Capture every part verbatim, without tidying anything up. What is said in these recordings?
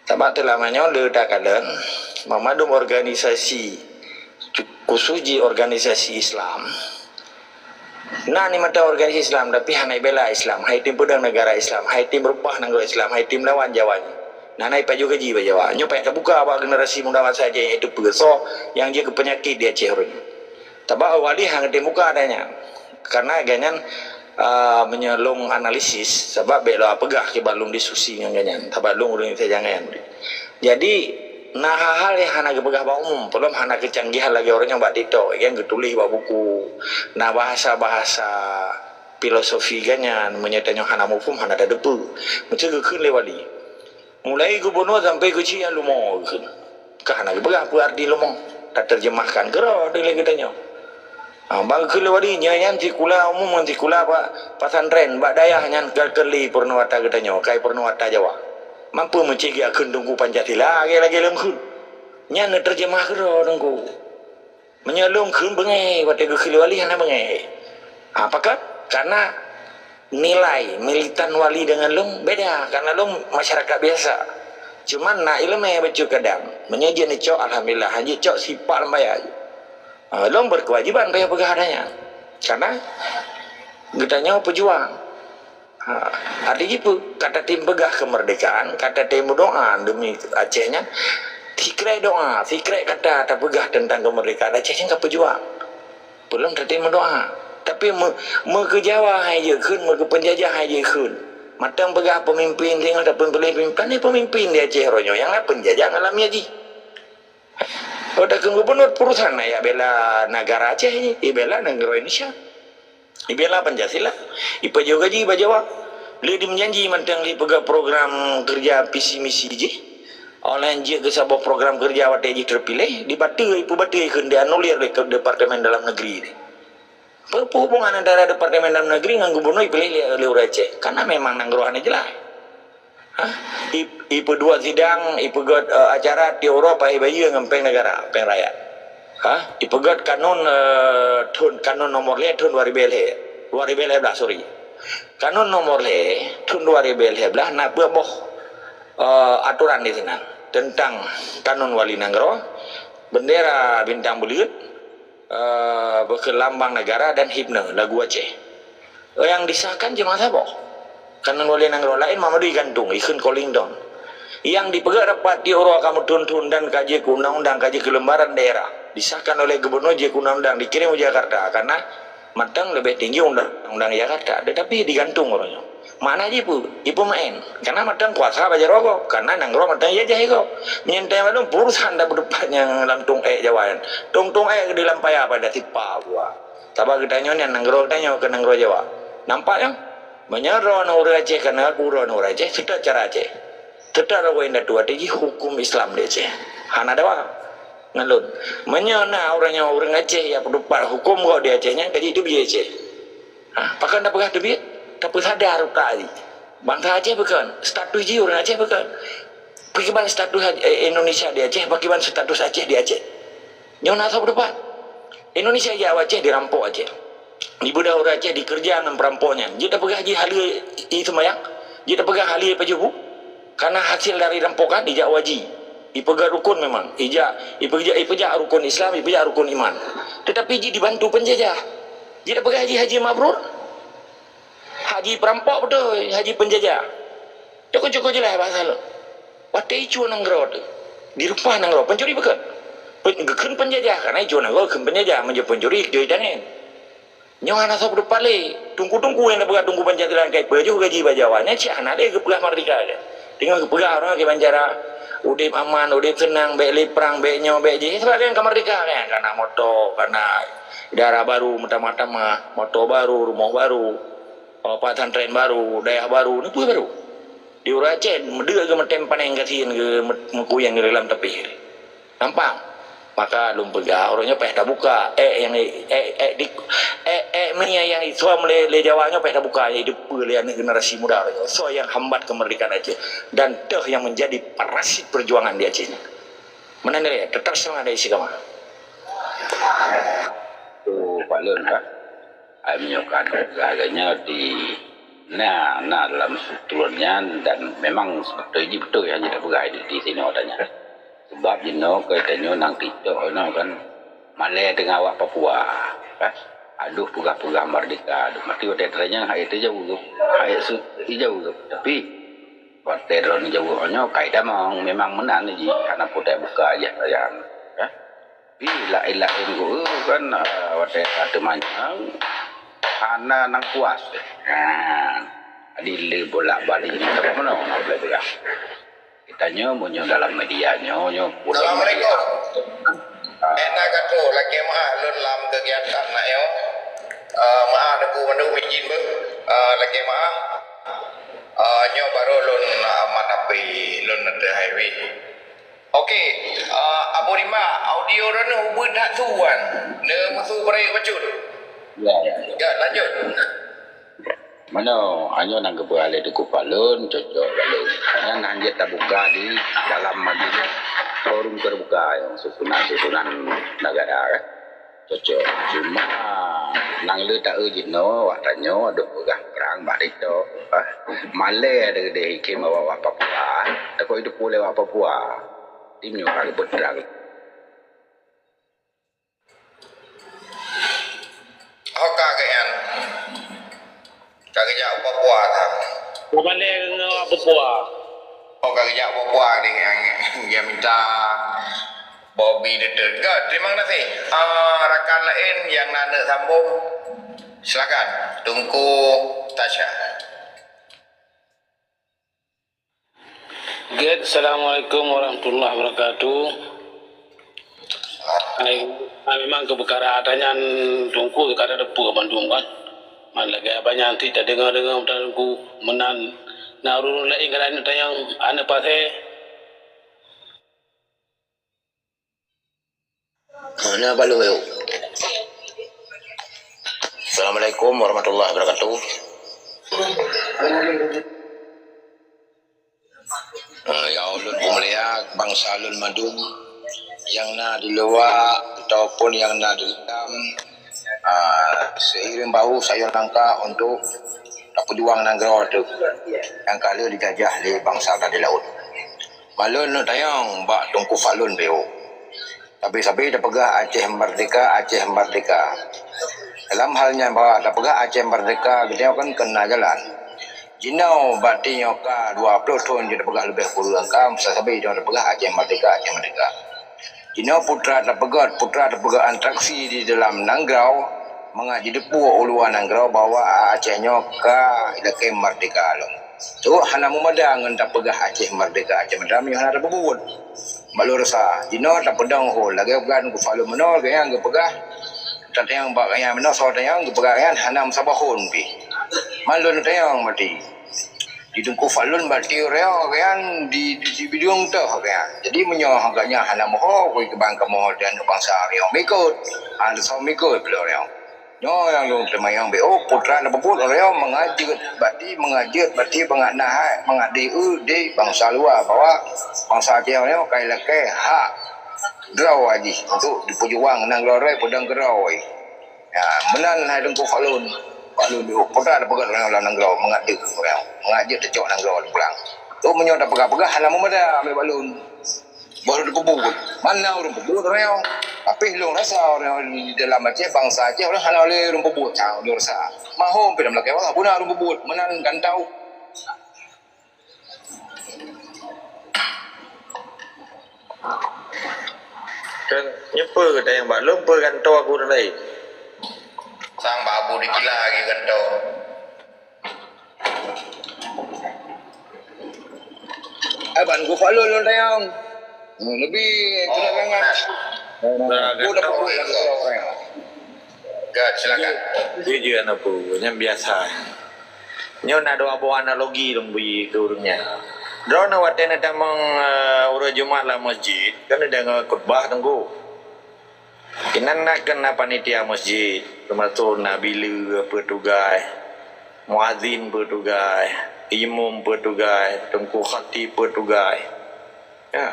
Sabab teulama nyoe le takalon, mandum organisasi, khusus jih organisasi Islam, na ni mantong organisasi Islam, tapi hana bela Islam, hai tem peudong negara Islam, hai tem reupah nanggroe Islam, hai tem lawan Jawa nyoe. Na, na ipajoh gaji bak Jawa. Nyoe payah tabuka bak generasi muda masa jih, iaitu peue soe nyang jeuet keu peunyakét di Aceh uroe nyoe. Sabab awali hana tem buka dah nyan. Karena gobnyan, ah, meunyoe lôn analisis, sabab bèk lôn peugah kiban lôn diskusi ngon gobnyan. Sabab lôn ureueng sajangan. Jadi, na hal-hal nyang hana geupeugah bak umum, peulom hana keucanggihan lagèe uroe nyoe bak TikTok, nyang geutuléh bak buku, na bahasa-bahasa filosofi gobnyan, meunyoe tanyoe hana muphom, hana tateupeue. Meusti geukheun lé wali. Mulai gubunur sampoe keu cik nyang lumo geukheun. Ka hana geupeugah peue arti lumo. Tateurjeumahkan keudroe lé geutanyoe. Ha, bak geukheun lé wali, nyoe nyan sikula umum ngon sikula pa-, pesantren bak dayah nyan ka keu lé peurunoe ata geutanyoe, kai peurunoe ata Jawa. Mampu meucit geukheun Teungku Pancasila lagèe-lagèe lôn kheun. Nyan neuteurjeumah keudroe Teungku. Meunyoe lôn kheun beungèh, watèe geukheun lé wali hana beungèh. Ha, pakon? Karena nilai militan wali dengan lôn beda, karena lôn masyarakat biasa. Cuman na ileumèe bacut kadang. Meunyoe jeuet neucok, alhamdulillah, han jeuet cok sipak lam baya. Ha, lôn berkewajiban payah peugah ata nyan. Karena geutanyoe peujuang. Ha, arti jih peue? Ka tatem peugah keumeurdekaan, ka tatem meudoa demi Aceh nyan. Sikrek doa, sikrek kata tapeugah teuntang keumeurdekaan Aceh nyan ka peujuang. Peulom tatem meudoa. Tapi meu-, meukeu Jawa hai jeuet kheun, meukeu peunjajah hai jeuet kheun. Mantong peugah peumimpin, singoh tapeupiléh peumimpin, peumimpin di Aceh uroe nyoe nyang na peunjajah ngon lam jih. Oh, takheun gubunur, peue urusan na jak bela negara Aceh nyoe, ibela nanggroe Indonesia. Ibela Pancasila, ipajoh gaji bak Jawa. Lé dimeujanji mantong lé peugah program keureuja visi misi jih. Óh lheueh jeuet keu saboh program keureuja watèe jih teupiléh, dibateue, ipeubateue kheun, dianulir lé Departemen Dalam Negeri. Peue, peue hubungan antara Departemen Dalam Negeri ngon gubunur ipiléh lé, lé ureueng Aceh? Karena memang nanggroe hana jeulaih. Ha? I, ipeuduek sidang, ipeugöt, eh, acara tiep uroe paih bayeue ngon péng negara, péng rakyat. Ha? Ipeugöt kanun, eh, thon, kanun nomor lhèe thon dua ribèe lhèe. Dua ribèe lhèe blah, sorry. Kanun nomor lhèe thon dua ribèe lhèe blah na peuet boh, eh, aturan di sinan teuntang kanun wali nanggroe, bendera bintang buleut, eh, bak lambang negara dan himne lagu Aceh. Nyang disahkan cuma saboh. Kanun wali nanggroe laén Muhammad igantung, ikheun Kollington. Nyang dipeugöt rapat tiep uroe ka meuthon-thon dan ka jeuet keu undang-undang, ka jeuet keu lembaran daerah. Disahkan oleh gubunur jeuet keu undang-undang, dikirim u Jakarta karena mantong leubeh tinggi undang-undang Jakarta. Tetapi digantung uroe nyoe. Makna jih peue? Ipeumaén. Karena mantong kuasa bak jaroe gob. Karena nanggroe mantong ijajah gob. Meunyoe teuh mandum, peue urusan dak beuteupat nyang lam tong ék Jawa nyan. Tong-tong ék di lam paya pada sipa buah. Sabab geutanyoe nyan nanggroe geutanyoe keu nanggroe Jawa. Nampak nyoe? Meunyoe droeneuh ureueng Aceh, keuneuk aku droeneuh ureueng Aceh, seutôt cara Aceh. Seutôt roh indatu, arti jih huköm Islam di Aceh. Hana dawa ngon lôn. Meunyoe na ureueng nyoe ureueng Aceh nyang peuteupat huköm gob di Aceh nyan, ka jiteubiet Aceh. Ha, pakon tapeugah teubiet? Tapeusadar utak jih. Bansa Aceh bukon, status jih ureueng Aceh bukon. Pakriban status, eh, Indonesia di Aceh, pakriban status Aceh di Aceh. Nyoe na soe peuteupat. Indonesia ijak u Aceh, dirampok Aceh. Dibeudôh ureueng Aceh, dikeureuja ngon peurampok nyan. Jeuet tapeugah jih haleue i seumayang? Jeuet tapeugah haleue pajoh bu? Karena hasil dari rampokan ijak u haji. Ipeugöt rukon memang. Ijak, ipeujak, ipeujak rukon Islam, ipeujak rukon iman. Tetapi jih dibantu penjajah. Jeuet tapeugah jih haji mabrur? Haji peurampok beutôi, haji penjajah. Cukup-cukup jeulaih bahasa lôn. Watèe icue nanggroe teuh, direupah nanggroe, pencuri bukon. Pe-, geukheun penjajah, karena icue nanggroe geukheun penjajah, meunyoe pencuri, icue tangen. Nyoe hana soe peuteupat lé. Teungku-teungku nyang tapeugah Teungku Pancasila nyang ka ipajoh gaji bak Jawa, nyan cit hana lé geupeugah merdeka nyan. Teungoh geupeugah ureueng kiban cara udép aman, udép seunang, bèk lé prang, bèk nyoe, bèk jih. Sabab nyan ka merdeka nyan, ka na moto, ka na dara baru, meutamah-tamah, moto baru, rumoh baru. Oh, pesantren baru, dayah baru, neupeu baru. Di ureueng Aceh, meudeuk geuh meutem paneng gasien geuh meukuyang geuh lam tapéh. Nampak? Maka lôn peugah, uroe nyoe payah tabuka. Ék nyang, ék, ék di, ék, ék mi nyang isom lé, lé Jawa nyoe payah tabuka, nyang ideupeue lé aneuk generasi muda uroe nyoe. Soe nyang hambat kemerdekaan Aceh dan toh nyang menjadi parasit perjuangan di Aceh nyoe. Meunan lé, tetap semangat dari istiqamah. Tu, Pak Lôn, kan? Ai meunyoe ka nyoe, lagèe nyoe di, Na, na dalam turun nyan dan memang beutôi jih beutôi hana jipeugah di, di sinoe tanyoe. Sebab jinoe keu tanyoe nyang TikTok inoe kan malée teungoh awak Papua, kan? Aduh peugah-peugah merdeka, aduh mati watée teuranyang hai teuh jaweueb, hai su-, jaweueb. Tapi watée droeneuh jaweueb nyoe kai tamong, memang meunan jih hana putéh buka jih sayang, kan? Pi laén-laén geuh kan, ah, watée ka teumanyong hana nyang puas. Ha, jadi le bolak-balik ni tak meunoe nak boleh peugah. Kita nyoe meunyoe dalam media nyoe, nyoe pulang media. Assalamualaikum. Ah. Ena katu, lakée meu'ah lôn lam kegiatan nak nyoe. Ah, meu'ah debu mandum izin beuh. Ah, lakée meu'ah. Ah, nyoe baru lôn amat api lôn ada highway. Okey, ah, Abu Rimba, audio droeneuh ubit that su wan. Neumeusu barek bacut. Ya, ya, ya. Ya, lanjut. Meunoe, nyoe nyang geupeugah lé Teungku Fadlon, cocok lé. Nyan hanjeuet tabuka di dalam majlis forum terbuka nyang susunan-susunan negara, kan. Cocok. Cuma nyang le taeu jinoe awak tanyoe dok peugah perang bak TikTok. Ah, malée ada geude hikim awak-awak Papua. Takot itu pulai awak Papua. Di meunyoe ka geupeutrang. Ho ka keu nyan. Ka geujak u Papua that. Ka balek ngon Papua. Oh, ka geujak u Papua deh nyang, nyang minta Bobby Dedet. Good, terima kasih. Ah, rakan lain nyang na neuk sambung, silakan. Teungku Tasya. Good, assalamualaikum warahmatullahi wabarakatuh. Hai, hai, memang keu peukara ata nyan Teungku ka tateupeu mandum kan. Man lagée abang nyan cit tadeungoe-deungoe meunan Teungku, meunan na ureuëng laén ka laén tanyong aneuk pasé. Hana balok yuk. Assalamualaikum warahmatullahi wabarakatuh. Eh, ya ulôn peumulia bansa lôn mandum nyang na di luwa ataupun nyang na di dalam, ah, seiring bahu sayang langkah untuk tapeujuang nanggroe teuh nyang ka lheueh dijajah lé bansa dan di laôt. Balon neuk tanyong bak Teungku Fadlon B O. Sabe-sabe tapeugah Aceh merdeka, Aceh merdeka. Dalam hal nyan bahwa tapeugah Aceh merdeka, geutanyoe kan keu na jalan. Jinoe bak tanyoe ka dua ploh thon jeuet tapeugah leubeh kureueng ka, sabe-sabe jinoe tapeugah Aceh merdeka, Aceh merdeka. Jinoe putra tapeugöt, putra tapeugöt atraksi di dalam nanggroe, mangat jiteupeue u luwa nanggroe bahwa Aceh nyoe ka ilakée merdeka lom. Trok hana meumada ngon tapeugah Aceh merdeka, Aceh merdeka meunyoe hana tapeubuet. Bak lôn rasa, jinoe tapeudong hol lagée peugah Teungku Fadlon meunoe, geuhnyan geupeugah, tatanyong bak geuhnyan meunoe, soe tanyong geupeugah geuhnyan hana meusaboh hon pih. Man lôn tanyong maté. Di Teungku Fadlon bak tiep reung geuhnyan di, di, di bidong teuh geuhnyan. Jadi meunyoe geuhnyan hana meuho, kui keuban kamoe di aneuëk bansa reung mikot. Hana soe mikot bak lôn reung. Nyoe nyang lôn teumanyong B O, putra na peubuet reung mangat jeuet bati, mangat jeuet bati, mangat na hai, mangat di eu di bansa luwa bahwa bansa Aceh nyoe ka ilakée hak droe jih untuk jipeujuang nanggroe peudong keudroe. Ya, meunan hai Teungku Fadlon. Fadlon B O, putra na peubuet reung lam nanggroe mangat di reung, mangat jeuet teucok nanggroe pulang. Tu meunyoe tapeugah-peugah hana meumada lé Fadlon. Baru dipeubuet. Mana ureuëng peubuet reung? Tapi lôn rasa ureuëng di dalam Aceh, bansa Aceh, ureuëng hana lé ureuëng peubuet. Cang lôn rasa. Mahom pih lam lakée wah, guna ureuëng peubuet. Meunan kan tau. Kan nyepe tayang bak lôn, pe gantoe aku lain. Sang bak abu dikila lagi gantoe. Ai ban geufa lôn lôn tayong. Hmm, lebih kena sangat. Nah, oh, dapat gantoe. Gad, silakan. Jujur aneuk peue, nyan biasa. Nyoe na dua boh analogi lôn bri keu ureuëng nyan. Droeneuh watée neutamong, eh, uroe Jumat lam masjid, kan neudeungoe khutbah teungku. Inan na keunan panitia masjid, teumasok na bileue peutugai, muazin peutugai, imum peutugai, teungku khatib peutugai. Ya.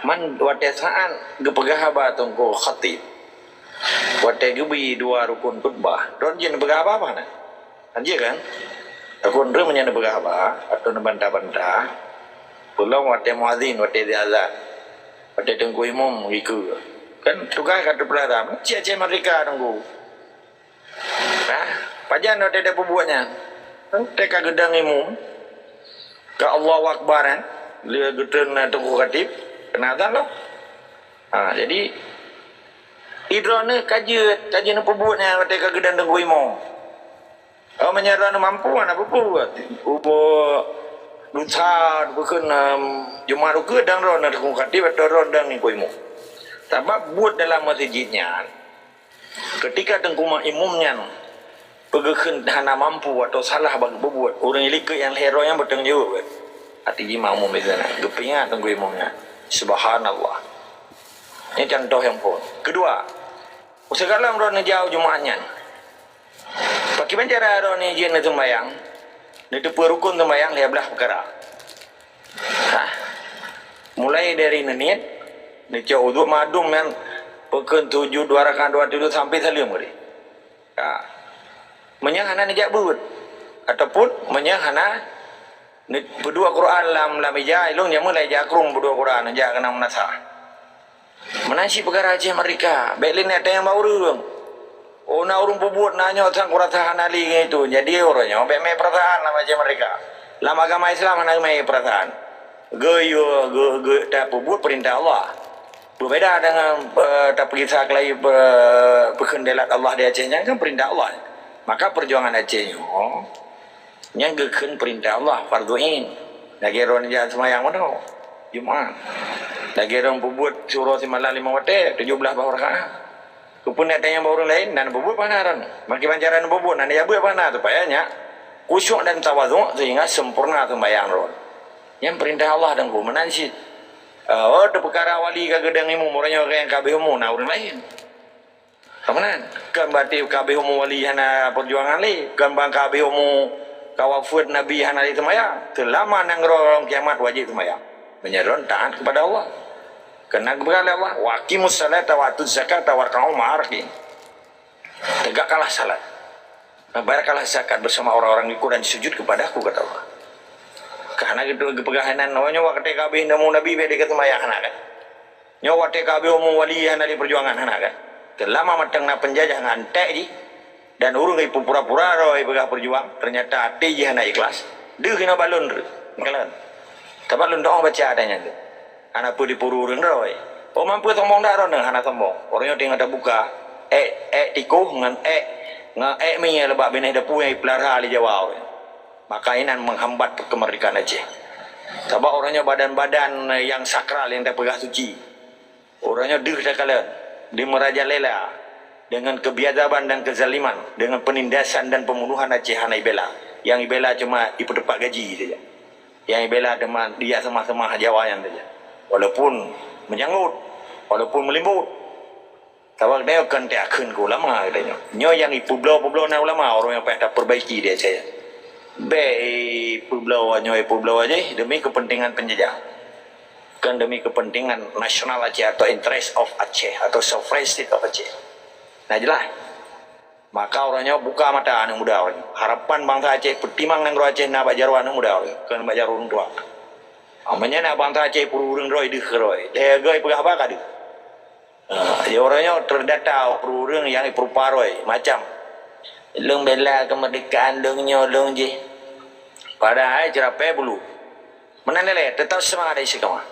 Man watée saát geupeugah haba teungku khatib, watée geubri dua rukun khutbah, droen jeuet neupeugah haba-haba na. Kan jeuet kan? Takot droe meunyoe neupeugah haba atau neubantah-bantah, peulom watée muazin, watée jiazan, watée teungku imum gikeue. Kan tugaih ka teupeulara, cit-cit merdeka teungku. Nah, pajan watée tapeubuet nyan? Watée ka geudong imum, ka Allahu Akbar, kan? Lé geutreun teungku khatib, keuneuk azan lom. Ha, jadi, droeneuh ka jeuet, ka jeuet neupeubuet nyan watée ka geudong teungku imum. Oh, meunyoe droeneuh mampu, hana peue-peue. Ubo dusa, bukon, em, Jumat ukeue dang droeneuh teungku khatib atau droeneuh dang teungku imum. Sabab buet dalam meuseujid nyan, keutika teungku imum nyan peugeuheun hana mampu atau salah bak geubuet, ureuëng likot nyang lhée droe nyan beutanggung jaweueb. Hati jih makmum di sana, geupeuingat teungku imum nyan. Subhanallah. Ini contoh nyang phon. Kedua, sigohlom droeneuh jaweueb Jumat nyan. Pakriban cara droeneuh jeuet neuseumayang, neuteupeue rukon seumayang lhée blaih peukara. Hah. Mulai dari neuniet, neucok uduk madum nyan, peukheun sujud dua rakaat dua sujud sampai saleuem geude. Ha. Meunyoe hana neujak beuet, ataupun meunyoe hana ne-, peuduek Quran lam, lam ija, ilong jameun lam ija krong peuduek Quran, jak keunan meunasah. Meunan cit peukara Aceh merdeka, bék lé neutanyong bak ureuëng. Oh, na ureuëng peubuet na nyoe sang kurasa hana lé ngon itu. Jadi ureuëng nyoe bék mé peurasaan lam Aceh merdeka. Lam agama Islam hana mé peurasaan. Geuyue, geu-, geu-, tapeubuet peurintah Allah. Beubeda dengan, eh, tapeugisa keulayi pe-, peukheun delat Allah di Aceh nyan kan peurintah Allah. Maka peujuangan Aceh nyoe Nyan geukheun peurintah Allah, fardhu ain. Lagée droeneuh jak seumayang meunoe, Jumat. Lagée droeneuh peubuet syuhra simalam limong watée, tujoh blaih boh rakaat. Keupeue neutanyong bak ureuëng laén, na neupeubuet paih na droeneuh. Pakriban cara neupeubuet, na neujak beuet paih na, supaya nyak khusyuk dan tawadhu sehingga sempurna seumayang droeneuh. Nyan peurintah Allah teungku, meunan cit. Eh, oh, teupeukara wali ka geudong imum, uroe nyoe nyang ka habéh umu, na ureuëng laén. Ka meunan, kon berarti ka habéh umu wali hana peujuangan lé, kon ban ka habéh umu ka wafeuet Nabi hana lé seumayang. Seulama nanggroe lom kiamat wajéb seumayang. Meunyoe droeneuh taát keupada Allah. Keureuna geupeugah lé Allah, "Wa aqimus salata wa atuz zakata warka'u ma'ar raki'in." Tegakkanlah salat. Bayarkanlah zakat bersama orang-orang ikut dan sujud kepada Aku, kata Allah. Ka hana geupeugah inan, oh, nyoe watée ka habéh umu Nabi bék ka seumayang, hana kan? Nyoe watée ka habéh umu wali hana lé peujuangan, hana kan? Seulama mantong na peunjajah ngon anték jih dan ureuëng ipupura-pura droe ipeugah peujuang, teunyata até jih hana ikhlas. Deuh inoe bak lôn, kalon. Sabab lôn dong baca ata nyan deuh. Hana peue dipeuru ureuëng droe. Oh, mampu sombong dak droeneuh, hana sombong. Ureuëng nyoe teungoh tabuka ék, ék tikoh ngon ék, ngon ék mie leubak binéh dapu nyang ipeulara lé Jawa ureuëng. Maka inan menghambat kemerdekaan Aceh. Sabab ureuëng nyoe badan-badan nyang sakral nyang tapeugah suci. Ureuëng nyoe deuh takalon, deuh meurajalela dengan kebiadaban dan kezaliman, dengan penindasan dan pembunuhan Aceh hana ibela. Nyang ibela cuma ipeuteupat gaji saja. Nyang ibela teuma dijak seumah-seumah Jawa nyan saja. Walaupun meujanggot, walaupun meulimbot. Sabab geutanyoe kon takheun keu ulama geutanyoe. Nyoe nyang ipeubloe-peubloe na ulama, ureuëng nyang payah tapeurbaiki di Aceh. Bék ipeubloe nyoe ipeubloe jih demi kepentingan penjajah. Kon demi kepentingan nasional Aceh atau interest of Aceh atau sovereign state of Aceh. Nah, jelas. Maka ureuëng nyoe buka mata aneuëk muda ureuëng nyoe. Harapan bansa Aceh peutimang nanggroe Aceh na bak jaroe aneuëk muda ureuëng nyoe, kon bak jaroe ureuëng tuha. Meunyoe na bansa Aceh peuru ureuëng droe deuh keudroe, lhée goe peugah haba ka deuh. Ah, ya, ureuëng nyoe terdata ureuëng nyang ipeurupa droe macam, "Lôn bela kemerdekaan lôn nyoe lôn jih." Padahai ceurapée bulu. Meunan lé, tetap seumangat istiqamah.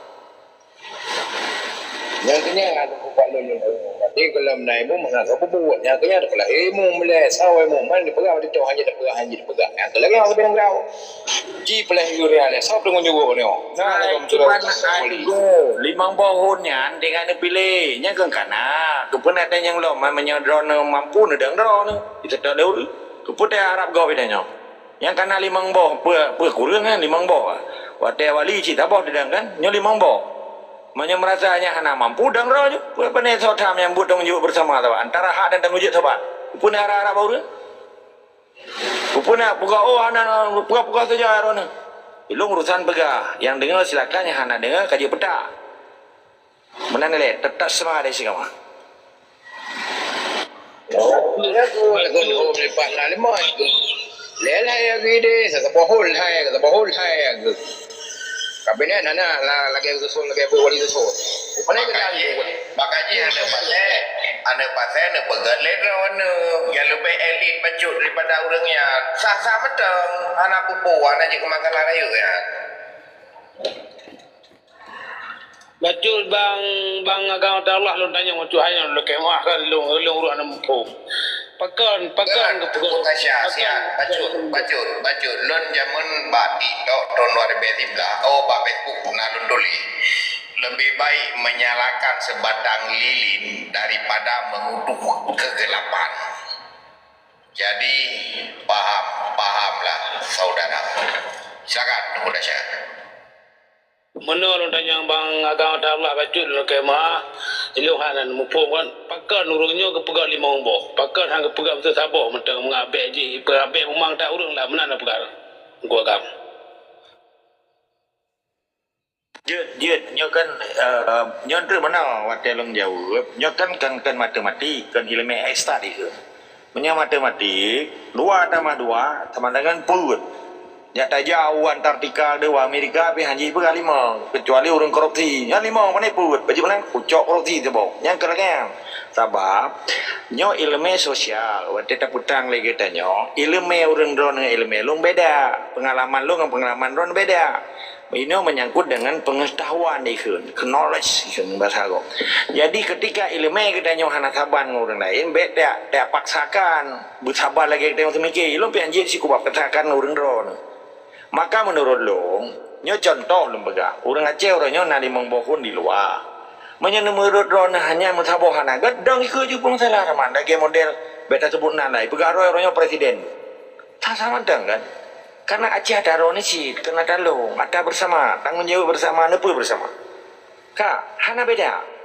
Nyang keunyan, berarti kalau meunai imum hana ka peubuet. Nyang keunyan, kalau imum lé, sawa imum, man dipeugah, berarti hanya dipeugah, hanya dipeugah. Nyang keulagée, hana sabe nanggroe. Ji peuleh yurian, sawa deungon jeuet nyoe. Nah, lagée kiban ai go, limong boh hon nyan, dengan neupiléh. Nyang keu kana, keupeue na nyang lom, meunyoe droeneuh mampu, neudong droeneuh. Itu tak ada ureuëng. Keupeue harab gob nyoe. Nyang kana limong boh, peue, peue kureueng kan limong boh. Watée wali cit saboh teudong kan, nyoe limong boh. Meunyoe meurasa nyang hana mampu dong droe nyoe, peue pane soe tham nyang buet tanggong jaweueb bersama saban antara hak dan tanggong jaweueb saban. Peue na harab-harab ureuëng? Peue na peugah, "Oh, hana, peugah-peugah saja droeneuh." Ilong urusan peugah, nyang deungoe silakan, nyang hana deungoe ka jeuet peutak. Meunan lé, tetap seumangat istiqamah. Lagu, lagu, lagu, lagu, lagu, lagu, lagu, lagu, lagu, Lé lhèe geuh deh, saboh lhèe, saboh lhèe geuh. Kabinet hana la-, lagèe geususun, lagèe buet wali geususun. Rupanya maka jih, maka jih aneuk pasai, aneuk pasai neupeugèt lé droeneuh nyang leubeh elit bacut daripada ureueng nyan. Sah-sah mantong, hana peue-peue, hana jeuet keu masalah rayeuk nyan. Bacut bang, bang agama Allah lôn tanyong bacut hai nyan lôn keuh meuah kan lôn, lôn ureueng aneuk muphom. Pakon, pakon Kan, geupeugah. Pun Tasya, siap, bacut, bacut, bacut. Lôn jameun bak TikTok tahun dua ribu sebelas. Oh, bak Facebook pernah lôn tulis. Lebih baik menyalakan sebatang lilin daripada mengutuk kegelapan. Jadi, paham, pahamlah, saudara. Silakan, Teungku Tasya. Meunoe lôn tanyong bang agama Allah bacut lôn keuh meuah, ilôn hana muphom kan, pakon ureueng nyoe geupeugah limong boh, pakon han geupeugah beutôi saboh mantong meungabéh jih, peungabéh umang that ureueng lah meunan na peugah Teungku agam. Jeuet, jeuet, nyoe kan, eh, nyoe treuk meunoe watèe lôn jaweueb, nyoe kan, kan, kan matematik, kan ileumèe èk tadi keuh. Meunyoe matematik, dua tambah dua sama dengan peuet. Jak tajak u Antartika deh, u Amerika pih han jipeugah limong, kecuali ureueng korupsi. Nyan limong, pane peuet, bajeuet meunan, kucok korupsi teuboh. Nyan keu lagèe nyan. Sabab, nyoe ileumèe sosial, watèe tapeutrang lé geutanyoe, ileumèe ureueng droeneuh ileumèe lôn beda, peungalaman lôn ngon peungalaman droeneuh beda. Inoe menyangkut dengan pengetahuan dikheun, knowledge dikheun bahasa Arab. Jadi, ketika ileumèe geutanyoe hana saban ngon ureueng laén, bèk ta-, tapaksakan beusaban lagèe geutanyoe teumiké. Ilôn pih han jeuet sikubab paksakan ngon ureueng droeneuh. Maka, meunurot lôn, nyoe cuntoh lôn peugah, ureueng Aceh uroe nyoe na limong boh phon di luwa. Meunyoe meunurot droeneuh hana meusaboh hana gèt, dong ikeue jih peue masalah, teuma lagèe model bèk taseubut nan lai, peugah droe uroe nyoe presiden. Sah-sah mantong kan? Karena Aceh atra droeneuh cit, keuneuk talông, atra bersama, tanggung jawab bersama, neupeu bersama. Ka, hana beda.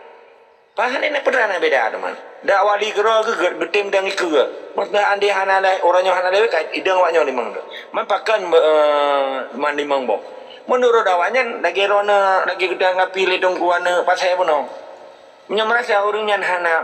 Pahan ini peutra hana beda teuma. Dak wali keudroe geutem dong ikeue. Maksudnya andai hana lé, uroe nyoe hana lé, ka idong awak nyoe limong tu. Man pakon, eh, man limong boh. Meunurot awak nyan, lagèe droeneuh, lagèe geutanyoe ngapi lé teungku aneuk pasai bunoe. Meunyoe meurasa ureueng nyan hana,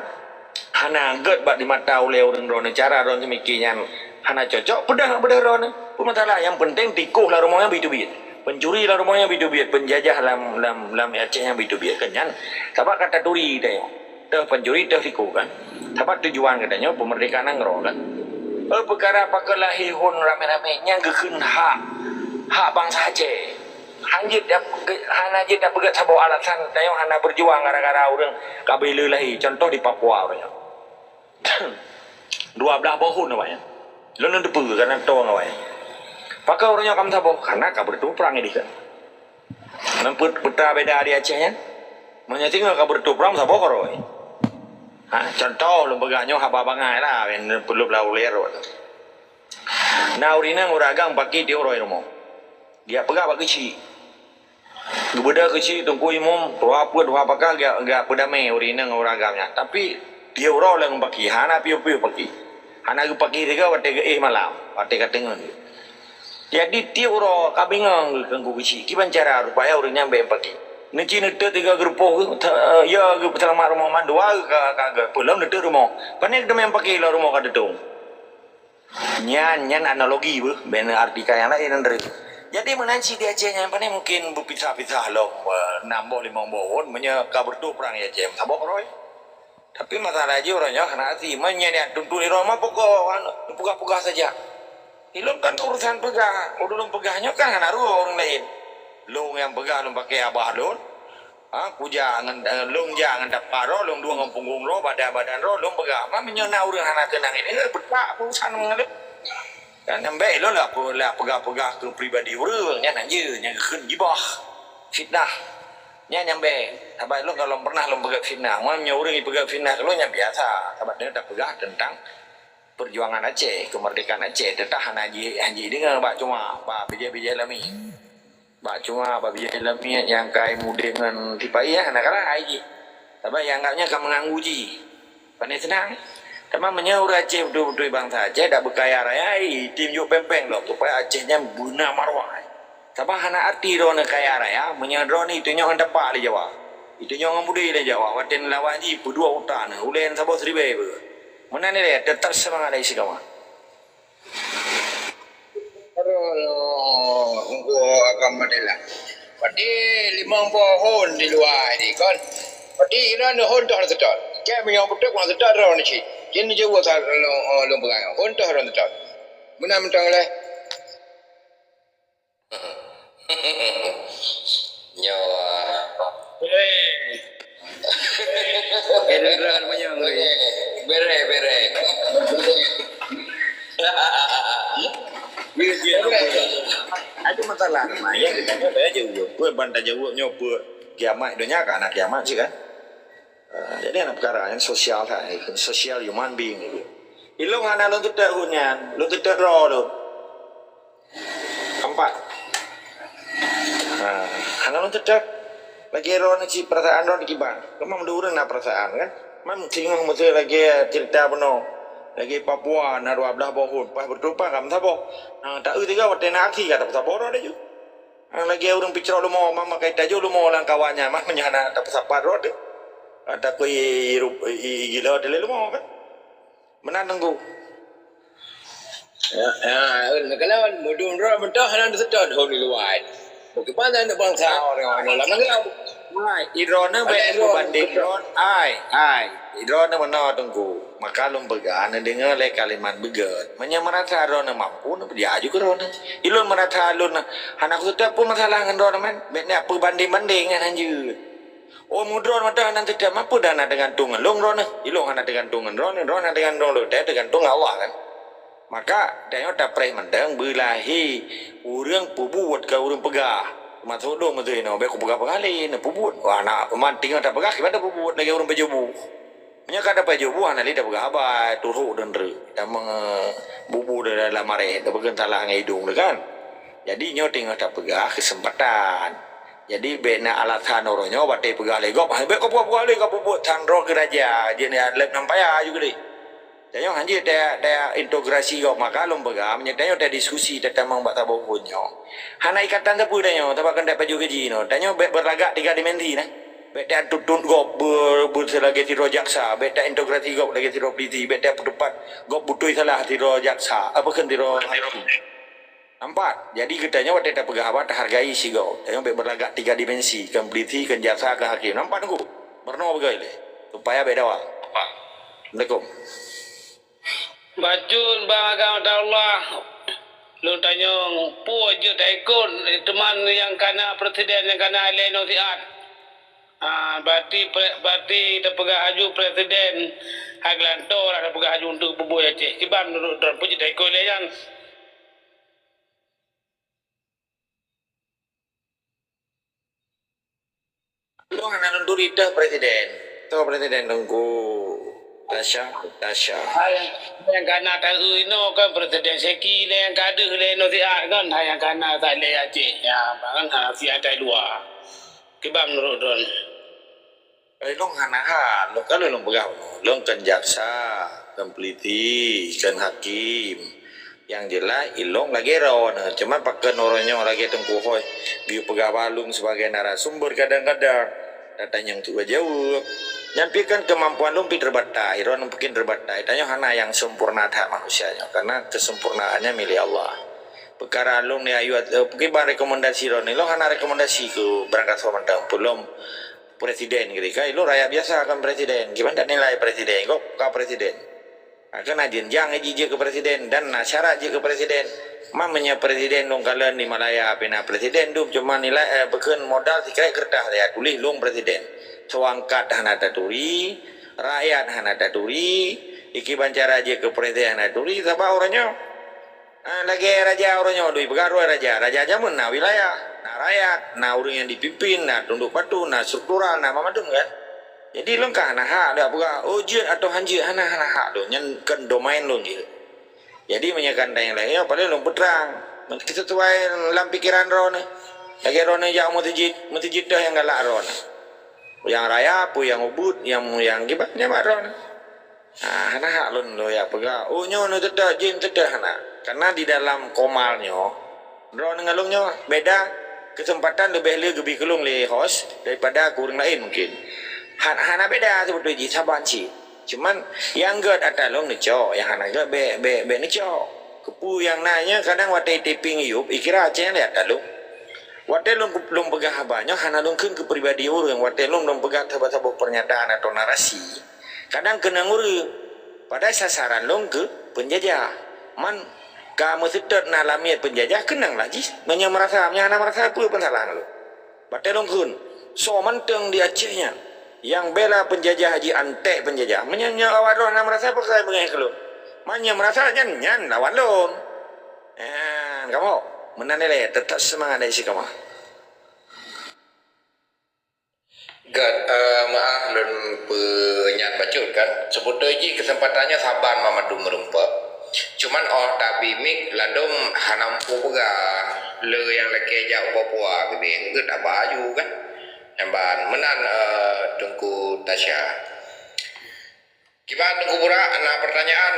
hana gèt bak di mata ulèe ureueng droeneuh, cara droeneuh seumiké nyan hana cocok, peudeuh bak beudeuh droeneuh. Peue masalah, nyang penting tikoh lam rumoh nyan bit-bit. Pencuri lam rumoh nyan bit-bit, penjajah lam, lam, lam Aceh nyan bit-bit. Kan nyan, sabab ka taturi tanyoe. Teuh pencuri, teuh tikoh kan. Sabab tujuan geutanyoe peumeurdekaan nanggroe kan. Eh, peukara pakon lahé hon ramé-ramé nyan geukheun hak, hak bansa Aceh. Hanjeuet dap-, hana jeuet tapeugah saboh alasan tanyoe hana beujuang gara-gara ureueng ka beu le lahé. Contoh di Papua uroe nyoe. Dua blaih boh thôn awaknyan. Lôn, lôn teupeue karena tô ngon awaknyan. Pakon uroe nyoe ka meusaboh? Karena ka beutôi prang di dikeue. Nang peutra beda di Aceh nyan. Meunyoe singoh ka beutôi prang saboh keurôi. Ha, contoh lôn peugah nyoe haba bangai lah, ben peuleuh blah uler. Na ureueng inong ureueng agam paki di uroe rumoh. Geujak peugah bak keuchik. Geubeudôh keuchik teungku imum, tuha peuet, tuha paka geujak, geujak peudamé ureueng inong ureueng agam nyan. Tapi tiep uroe lôn paki, hana piôh-piôh paki. Hana geupaki sigoe watèe geuéh malam, watèe ka teungeut. Jadi tiep uroe ka bingong geuh teungku keuchik, kiban cara rupaya ureueng nyan bèk paki. Neuci neutot sigoe geurupoh geuh, ya geuh peuseulamat rumoh mandua geuh ka, ka geuh peulom neutot rumoh. Pane teumèe paki lom rumoh ka teutông. Nyan, nyan analogi beuh, bèk neuartika nyang laén, Andre. Jadi meunan cit di Aceh nyan pane mungkin beupisah-pisah lom, eh, nam boh limong boh thôn, meunyoe ka beutôi prang di Aceh, saboh keurôi. Tapi masalah jih uroe nyoe hana arti, meunyoe nyan tuntu di Roma pokok, anu, peugah-peugah saja. Ilôn kan urusan peugah, ulôn peugah nyoe kan hana rugoe ureueng laén. Lôn nyang peugah lôn pakai abah lôn, Ha, kujak ngon, eh, lôn jak ngon dapa droe, lôn duek ngon punggong droe, badan-badan droe, lôn peugah. Ma meunyoe na ureueng hana keunong ini, eh, beutak urusan ngon lôn. Kan, nyang bèk lôn lah pe-, lah peugah-peugah keu pribadi ureueng, nyan hana jeuet, nyan geukheun gibah, fitnah. Nyan nyang bèk. Sabab lôn ka lôn pernah lôn peugah fitnah. Ma meunyoe ureueng jipeugah fitnah keu lôn, nyan biasa. Sabab nyoe tapeugah teuntang peujuangan Aceh, keumeurdekaan Aceh. Teutap hana ji-, hana jideungoe bak cuma, bak bijèh-bijèh lami. Bak cuma bak bijèh lamiet nyang ka mudeh ngon sipa-i, hana kalah ai jih. Sabab nyang anggap nyan ka meunganggu jih. Pane seunang. Teuma meunyoe ureueng Aceh beutôi-beutôi bansa Aceh dak beukaya raya, i, tim jok péng-péng lom supaya Aceh nyan beuna marwah. Sabab hana arti droeneuh kaya raya, meunyoe droeneuh itunyok ngon tapak lé Jawa. Itunyok ngon budé lé Jawa, watèe neulawan jih peuduek utak neuh, ulèe saboh siribèe beuh. Meunan ilèe, teutap seumangat lé istiqamah. Oh, agam Madela. Berarti limong boh hon di luwa ini kan. Berarti ina hon toh seutôt. Keu meunyoe beutôi kurang seutôt droe ni cit. Jin jeuet sa lôn peugah. Hon toh droe seutôt. Meunan mantong lé. Nyoe. Gerindra manyang lagi. Bere, bere. Ada masalah nama ya kita ada aja uang. Buat bantah jawab nyoe buat kiamat dunia kan anak kiamat sih kan. Ah, jadi anak perkara yang sosial kan, social human being itu. Ilong hana lôn teutap hunyan, lôn teutap roh lôn. Empat. Ha, hana lôn teutap. Lagèe droeneuh cit perasaan droeneuh kiban. Teuma meudeh ureueng na perasaan kan. Man singoh meuseu lagèe cerita bunoe. Lagèe Papua na dua belas boh hon, pas beuteupeue ka meusaboh. Ha, taeu tiga watèe na aksi ka tapeusaboh droe laju. Ha, lagèe ureueng picrok leumo, man makai tajôh leumo lam kawan nyan, man meunyo hana tapeusapat droe teuh. Ha, takoi i, i, i, i gila dilèe leumo kan. Meunan Teungku. Ya, ya, eh, kalau mudun droe meutoh hana seutôt hon di luwa. Bagaimana nak bangsa orang-orang lam nanggroe? Hai, idroeneuh bèk peubandeng droe, ai, ai. Idroeneuh meunoe Teungku. Maka lôn peugah, neudeungö lé kalimat beugöt. Meunyoe meurasa droeneuh mampu, neupeujak aju keu droeneuh. Ilôn meurasa lôn hana kuseutôt peue masalah ngon droeneuh, man. Bèk neupeubandeng-bandeng nyan hanjeuet. Oh, meudroe mantong hana teuka, ma peue dah na teugantung ngon lôn droeneuh? Ilôn hana teugantung ngon droeneuh, droeneuh hana teugantung lôn, teugantung, teugantung ngon Allah kan. Maka, tanyoe tapreh mantong beulahé ureueng peubuet keu ureueng peugah. Teumasok lôn meuseuh inoe, bèk kupeugah-peugah lé, neupeubuet. Wah, na, man teungoh tapeugah, kiban tapeubuet lagèe ureueng pajoh bu. Meunyoe ka tapeujoh bu, hana lé tapeugah haba, turok deunre. Tamong, eh, bubu dalam arèh, tapeukeun salah ngon idong tu kan. Jadi, nyoe teungoh tapeugah keuseumpatan. Jadi, bèk na alasan uroe nyoe watèe peugah lé gob, "Hai, bèk kapeugah-peugah lé, kapeubeuet sandroe keu raja, jeuet lép nam paya ju keudeh." Tanyoe hanjeuet ta, ta integrasi gob, maka lôn peugah, meunyoe tanyoe tadiskusi tatamong bak saboh phon nyoe. Hana ikatan sapeue tanyoe, sabab keuneuk pajoh gaji nyoe. Tanyoe bèk beulagak tiga dimensi nah. Bèk tatuntut gob beu, beu seulagèe sidroe jaksa, bèk ta integrasi gob lagèe sidroe polisi, bèk tapeuteupat gob beutôi salah sidroe jaksa, apa kheun sidroe hakim. Nampak? Jadi, geutanyoe watèe tapeugah haba tahargai sigoe. Tanyoe bèk beulagak tiga dimensi, kheun polisi, kheun jaksa, kheun hakim. Nampak Teungku? Meurunoe beugöt lé. Supaya bèk dawa. Assalamualaikum. Bacut bang agam Allah. Lôn tanyong, peue jeuet taikot teuma nyang kana presiden nyang kana lé nasihat? Ah, berarti pre-, berarti tapeugah aju presiden hai geulantoe lah tapeugah aju untuk peubuet Aceh. Kiban menurut droe peue jeuet taikot lé nyan? Lôn hana lôn turi teuh presiden. Toh presiden Teungku Tasya, Tasya. Hai, nyang kana taeu inoe kan presiden Seki lé nyang ka deuh lé nasihat kan, hai nyang kana that lé Aceh. Ya, kan hana siat tai luwa. Kiban menurut droe. Ilong hana hak, lôn kan lôn peugah, lôn kan jaksa, kan polisi, kan hakim. Yang jelas ilong lagèe droeneuh, cuma pakon uroe nyoe lagèe Teungku Hoi, geupeugah bak lôn sebagai narasumber kadang-kadang, dan tanyong tu jaweueb. Nyan pih kan kemampuan lôn pih terbatas, droeneuh mungkin terbatas, tanyoe hana nyang sempurna that manusia nyoe, karena kesempurnaannya milik Allah. Peukara lôn ya ayue, eh, mungkin bak rekomendasi droeneuh, ilong hana rekomendasi keu barangkasoe mantong, peulom presiden keudeh. Ilôn rakyat biasa kan presiden. Kiban tanilai presiden, gob ka presiden. Akan na jenjang jih jeuet keu presiden dan na syarat jeuet keu presiden. Man meunyoe presiden lôn kalon di Malaya pih na presiden dum cuma nilai, eh, bukon modal sikrek keureutah ya tuléh lôn presiden. Soe angkat hana taturi, rakyat hana taturi, kiban cara jeuet keu presiden hana taturi, sabab uroe nyoe Ah, lagèe raja uroe nyoe doi peugah droe raja. Raja jameun na wilayah, na rakyat, na ureueng nyang dipimpin, na tunduk patuh, na struktural, na macam-macam kan. Jadi lôn ka hana hak dak peugah, oh jeuet atau han jeuet, hana, hana hak lôn. Nyan kan domain lôn jeuet. Jadi meunyoe kan nyang laén, ya paléng lôn peutrang. Sesuai lam pikeran droeneuh. Lagèe droeneuh jak meuseujid, meuseujid teuh nyang galak droeneuh. Nyang raya, peue nyang ubit, nyang, nyang kiban, nyang mat droeneuh. Ah, hana hak lôn lôn jak peugah, "Oh, nyoe neuteutap, jih neuteutap," hana. Karena di dalam komal nyoe, droeneuh ngon lôn nyoe beda, kesempatan leubeh le geubi keu lôn lé host daripada keu ureueng laén mungkin. Han-, hana beda sibeutôi jih saban cit. Cuman nyang gèt ata lôn neucok, nyang hana gèt bèk, bèk, bèk neucok. Keupeue nyang na nyoe kadang watèe tapeuingat yub, ikira Aceh nyan lé ata lôn. Watée lôn, lôn peugah haba nyoe hana lôn kheun keu pribadi ureuëng, watée lôn, lôn peugah saboh-saboh pernyataan atau narasi, kadang keunong ureuëng, padahai sasaran lôn keu peunjajah. Man ka meuseutôt na lamiet peunjajah, keunong lah jih. Meunyoe meurasa, meunyoe hana meurasa, peue pun salah lôn. Watée lôn kheun, soe mantong di Aceh nyan nyang bela peunjajah, jiantek peunjajah. Meunyoe, nyoe awak lôn hana meurasa, pakon meungaih keu lôn? Man nyang meurasa nyan, nyan lawan lôn. Nyan, kamoe meunan ilée, teutap seumangat dan istiqamah. Gét, eh, meuáh lôn peunyan bacut kan. Seubeutôi jih keuseumpatan nyoe saban banmandum meurumpok. Cuman óh tabi mic ladôm hana muphom peugah. Le nyang lakée jak u Papua keudeh, gét haba aju kan. Nyan ban meunan, eh, Teungku Tasya. Kiban Teungku Burak, na pertanyaan?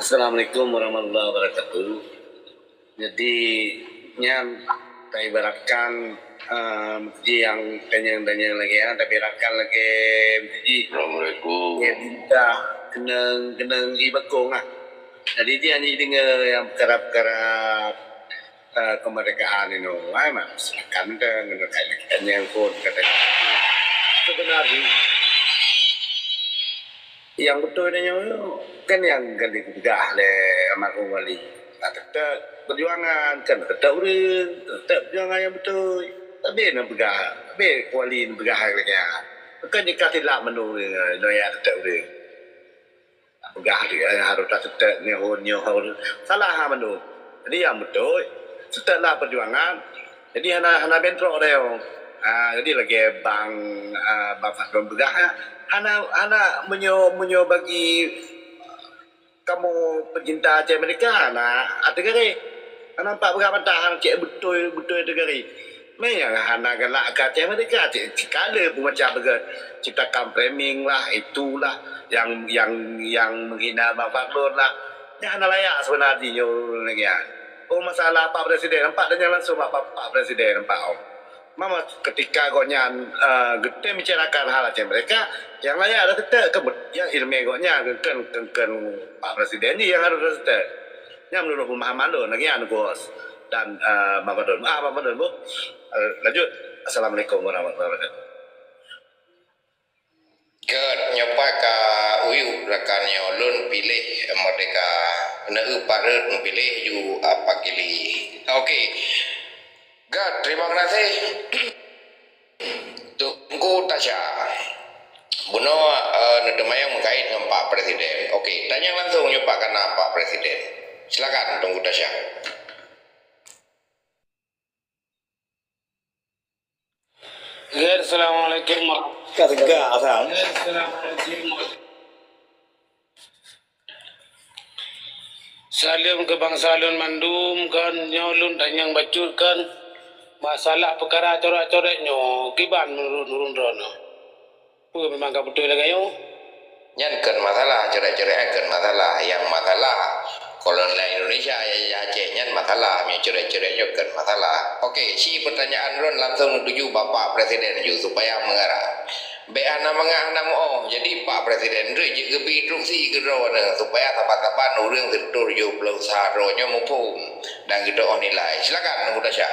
Assalamualaikum warahmatullahi wabarakatuh. Jadi, nyan taibaratkan, eh, meuseujid nyang tanyong-tanyong lagée nyan, taibaratkan lagée meuseujid. Assalamualaikum. Lagée bintang keunong-keunong ié bakong ah. Jadi, jih hana jideungoe nyang peukara-peukara eh, kemerdekaan inoe, ai, ma-, silakan ke, ngon kaitan nyang phon, kata. Sebenarnya, nyang beutôi nyoe, kan nyang ka geupeugah lé almarhum Wali. Nah, teutap perjuangan, kan teutap ureuëng, teutap perjuangan nyang beutôi. Tapi na peugah, tapi Wali peugah lagée nyan. Bukan jika silap meunureueng, nyoe ya teutap ureuëng. Peugah dia harôh taseutôt nyoe, nyoe, salah ha mandum. Jadi nyang beutôi, seutôt lah peujuangan. Jadi hana, hana bentrok dah nyoe. Ha, jadi lagée bang, ah, bang Fadlon peugah, ha, hana, hana meunyoe, meunyoe bagi kamoe peucinta Aceh Merdeka, hana ateueh garéh. Hana nampak peugah bantah, hana cek beutôi, beutôi ateueh garéh. Mé nyang hana galak keu Aceh Merdeka, cit, cit ka lheueh peumacam beugét, ciptakan framing lah, itulah, nyang, nyang, nyang menghina Bang Fadlon lah. Nyan hana layak seubeuna jih nyoe ureuëng lagée nyan. Oh, masalah Pak Presiden, nampak tanyong langsung bak Pak, Pak Presiden, nampak, oh. Mama ketika gobnyan, eh, geutem bicarakan hal Aceh Merdeka, nyang layak dah teuteuek keu nyang iéleumé gobnyan, keu, keu, keu Pak Presiden jih nyang harôh dah teuteuek. Nyan meunurot peumahaman lôn, lagée nyan, Gus. Dan, eh, Bang Fadlon. Ah, Bang Fadlon, Bu. Eh, lanjut. Assalamualaikum warahmatullahi wabarakatuh. Gét, nyoe pat ka uyueb rakan nyoe lôn piléh Merdeka. Neueu pat rhot meupiléh ju apa kili. Oke. Gét, terima kasih. Teungku Tasya. Bunoe, eh, neuteumanyong meukait ngon Pak Presiden. Oke, tanyong langsung nyoe pat ka na Pak Presiden. Silakan, Teungku Tasya. Gét, assalamualaikum warahmatullahi Ka tegak asal. Gét, assalamualaikum warahmatullahi Saleuem keu bansa lôn mandum, kan nyoe lôn tanyong bacut, kan masalah peukara coret-coret nyoe kiban meunurot, meunurot droeneuh. Peue memang ka beutôi lagée nyoe? Nyan kon masalah, coret-coret nyan kon masalah. Nyang masalah kolonial Indonesia, ya, ya Aceh nyan masalah. Meunyoe coret-coret nyoe kon masalah. Oke, si pertanyaan lôn langsung tuju Bapak Presiden ju supaya meungarah. Bék hana mangat hana meuoh. Jadi Pak Presiden rhot jeuet geubri instruksi keu droeneuh supaya saban-saban ureuëng seutor yoh peuleusa droeneuh muphom dan geuteuoh nilai. Silakan, Teungku Tasya.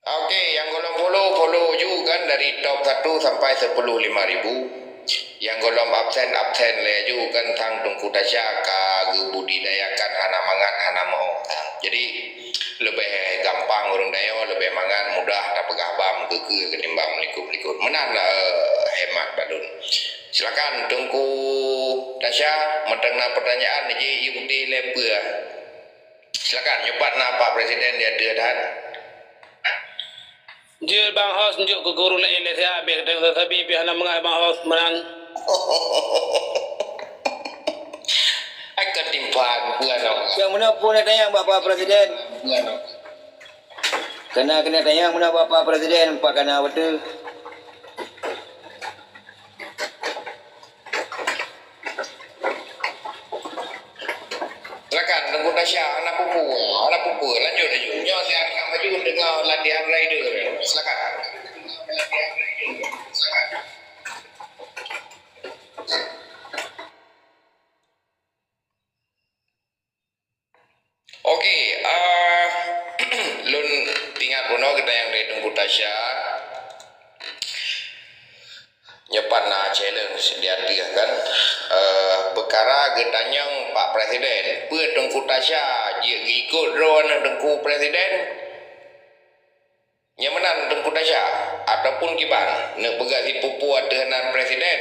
Oke, nyang gohlom follow, follow ju kan dari top satu sampai sepuluh lima ribu. Nyang gohlom absen, absen lé ju kan sang Teungku Tasya ka geubudidayakan hana mangat, hana meuoh. Jadi, leubeh gampang ureuëng tanyoe, leubeh mangat, mudah tapeugah bam keukeu ketimbang meulikot-likot. Meunan, eh, hemat bak lôn. Silakan Teungku Tasya, mantong na pertanyaan, ji yue putéh lé peue. Silakan, nyoe pat na Pak Presiden di ateueh that. Jeuet Bang Hos, jok keu guru laén lé siat, bék teusabi pih hana mangat Bang Hos meunan. Ai ka timphan, bukan, oh. Nyang meunan pun ada nyang Bapak Presiden. Bukan, oh. Kena, kena tanyong meunan Bapak Presiden, Pak kana beutôi. Silakan, Teungku Tasya, hana peue-peue, hana peue-peue, lanjut laju. Nyoe siang ka maju deungon latihan rider. Silakan. Silakan. Oke, ah, lôn ingat bunoe geutanyoe dari Teungku Tasya. Nyoe pat na challenge di ateueh kan. Eh, peukara geutanyong Pak Presiden, peue Teungku Tasya jeuet geuikot droeneuh Teungku Presiden? Nyang meunan Teungku Tasya, ataupun kiban, neupeugah sipupu ateueh nan presiden.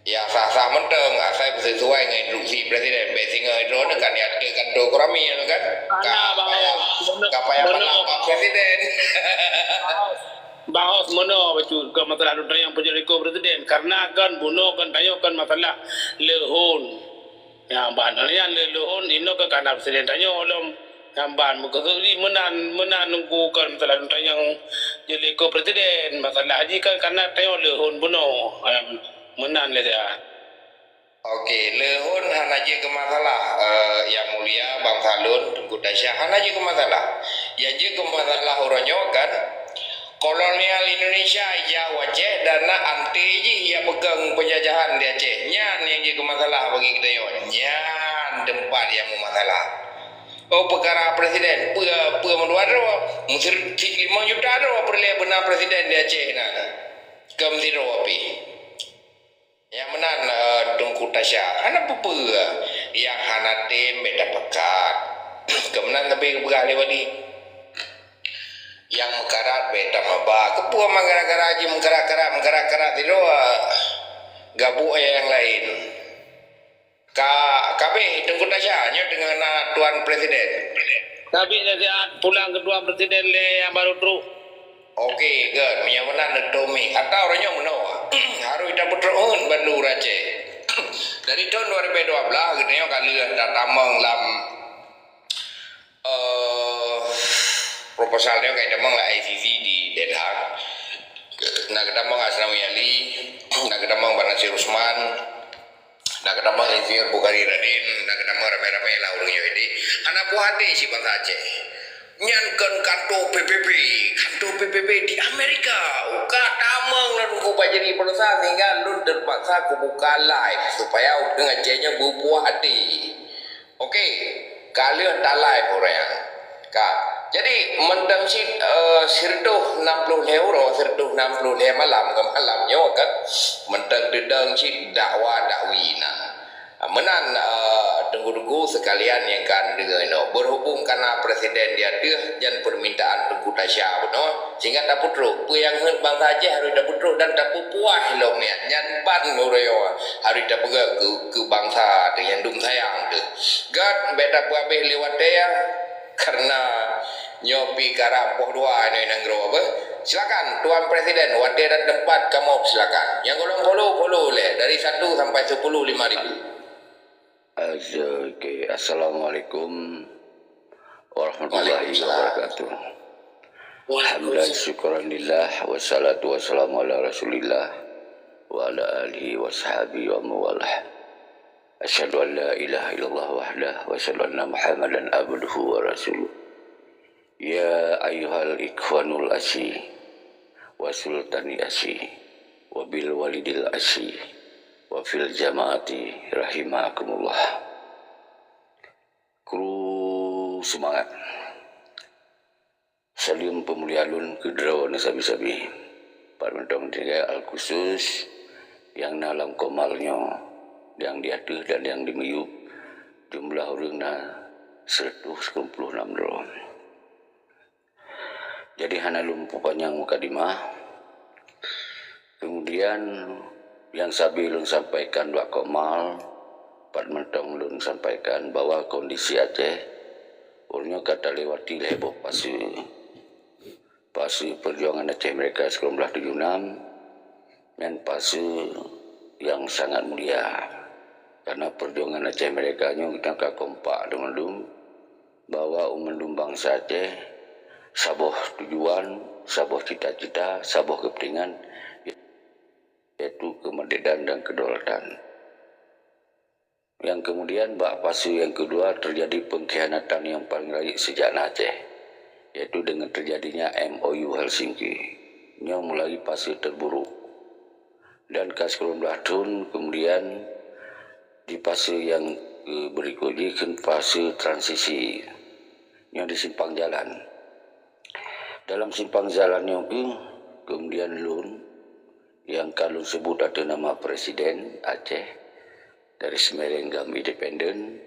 Ya sah-sah mantong, asai beusisuai ngon instruksi presiden. Bék singoh droeneuh kan ya ke kantor Koramil kan. Ka payah, ka payah palang bak presiden. Bahos meunoe bacut keu masalah lôn tanyong peujeuet keu presiden. Karena kan bunoe kan tanyong kan masalah leuhon. Nyang ban nyan leuhon inoe keu kana presiden tanyoe lom. Nyang ban meukeusut jih meunan, meunan Teungku kan masalah lôn tanyong jeuet keu presiden, masalah jih kan kana tanyoe leuhon bunoe. Meunan lé siat. Oke, leuhon hana jeuet keu masalah, eh, Yang Mulia, bansa lôn, Teungku Tasya, hana jeuet keu masalah. Nyang jeuet keu masalah uroe nyoe kan, kolonial Indonesia ijak u Aceh dan na anti jih ya peukong penjajahan di Aceh. Nyan nyang jeuet keu masalah bagi geutanyoe. Nyan teumpat nyang meumasalah. Oh, peukara presiden, peue, peue meudua droe, meuseuti limong juta droe peureulée beuna presiden di Aceh na. Keu meusidroe pih. Nyang meunan, eh, Teungku Tasya, hana peue-peue. Nyang hana tem bék tapeugah. Keu meunan leubeh geupeugah lé Wali. Nyang meukarat bék tameuba. Keupeue ma gara-gara jih meukarat-karat, meukarat-karat sidroe, eh, gabuk nyang laén. Ka, ka abéh Teungku Tasya, nyoe teungoh na Tuan Presiden. Ka abéh siat pulang keu Tuan Presiden lé nyang barô trok. Oke, good. Meunyoe meunan neutomi. Ata uroe nyoe meunoe. Harôh tapeutrok hon bandum ureuëng Aceh. Dari thon dua ribu dua belas geutanyoe ka lheueh tatamong lam, eh, proposal nyoe ka tamong lam I C C di Den Haag. Na geutamong Asnawi Ali, na geutamong Bang Nasir Usman, na geutamong Insinyur Bukhari Radin, na geutamong ramé-ramé lah ureuëng nyoe di. Hana puas até cit bansa Aceh. Nyan kon kanto P B B. Kanto P B B di Amerika. Uka tamong lôn kuba jadi penusa sehingga lôn terpaksa kubuka live supaya ureuëng Aceh nyoe beupuas até. Oke, ka lheueh ta live ureuëng. Ka. Jadi, mantong cit, eh, sireutoh nam ploh lhée uroe, sireutoh nam ploh lhée malam, ngon malam nyoe kan, mantong teudong cit dakwa dakwi na. Meunan, eh, teungku-teungku seukalian nyang ka neudeungoe inoe, beurhubung kana presiden di ateueh nyan peumintaan Teungku Tasya bunoe, sehingga tapeutrok. Peue nyang heuet bansa Aceh harôh tapeutrok dan tapeupuas lom nyan. Nyan ban uroe nyoe harôh tapeugah keu, keu bansa teuh nyang dum sayang teuh. Gét bék tapeuabéh lé watée, karena nyoe pih karab poh dua inoe nanggroe beuh. Silakan, Tuan Presiden, watée dan teumpat kamoe silakan. Nyang golom follow, follow lé dari satu sampai sepuluh lima ribu. Oke, assalamualaikum warahmatullahi wabarakatuh. Hamdan syukran lillah, wassalatu wassalamu ala rasulillah, wa ala alihi wa sahbihi wa mawalah. Asyhadu an la ilaha illallah wahdah, wa asyhadu anna Muhammadan abduhu wa rasuluh. Ya ayyuhal ikhwanul asi, wa sultani asi, wa bil walidil asi, wa fil jamaati rahimakumullah. Kru seumangat. Saleuem peumulia lôn keu droeneuh sabe-sabe. Pat mantong tinggai al khusus nyang na lam komal nyoe, nyang di ateueh dan nyang di miyueb, jumlah ureuëng na sireutoh sikureueng ploh nam droe. Jadi hana lôn peupanyang mukadimah. Kemudian nyang sabe lôn sampaikan bak komal, pat mantong lôn sampaikan bahwa kondisi Aceh uroe nyoe ka talewati lhée boh pase. Pase peujuangan Aceh Merdeka sikureueng ploh nam tujoh nam, nyan pase nyang sangat mulia. Karena peujuangan Aceh Merdeka nyoe geutanyoe ka kompak deungon lom bahwa u mandum bansa Aceh saboh tujuan, saboh cita-cita, saboh keupeuntengan, yaitu keumeurdekaan dan kedaulatan. Nyang keumudian bak pase nyang keudua teujadi peungkhianatan nyang paleng rayeuk sejak na Aceh, yaitu deungon teujadinya M O U Helsinki. Nyoe mulai pase teuburuk. Dan ka sikureueng ploh thon keumudian di pase nyang Keu berikut jih kheun fase transisi. Nyoe di simpang jalan. Dalam simpang jalan nyoe keuh, kemudian lôn, nyang ka lôn sebut ateueh nama Presiden Aceh, garis miring GAM Independen,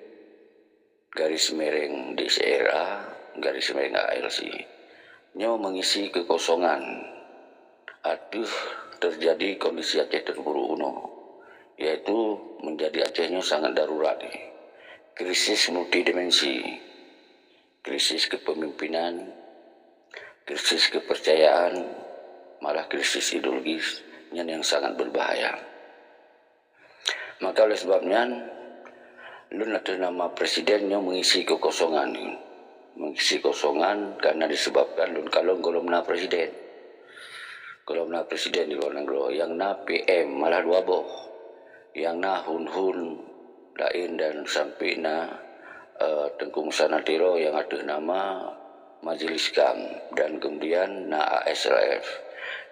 garis miring D C R A, garis miring A L C. Nyoe mengisi kekosongan ateueh terjadi kondisi Aceh terpuruk unoe, yaitu menjadi Aceh nyoe sangat darurat. Krisis multidimensi, krisis kepemimpinan, krisis kepercayaan, malah krisis ideologis, nyan yang sangat berbahaya. Maka oleh sebab nyan, lôn ateueh nama presiden nyoe mengisi kekosongan. Mengisi kosongan karena disebabkan lôn kalon gohlom na presiden. Gohlom na presiden di luar nanggroe, nyang na P M malah dua boh. Nyang na hun-hun laén dan sampai na, eh, Teungku Musa Natiro nyang ateueh nama Majelis GAM dan kemudian na A S L F.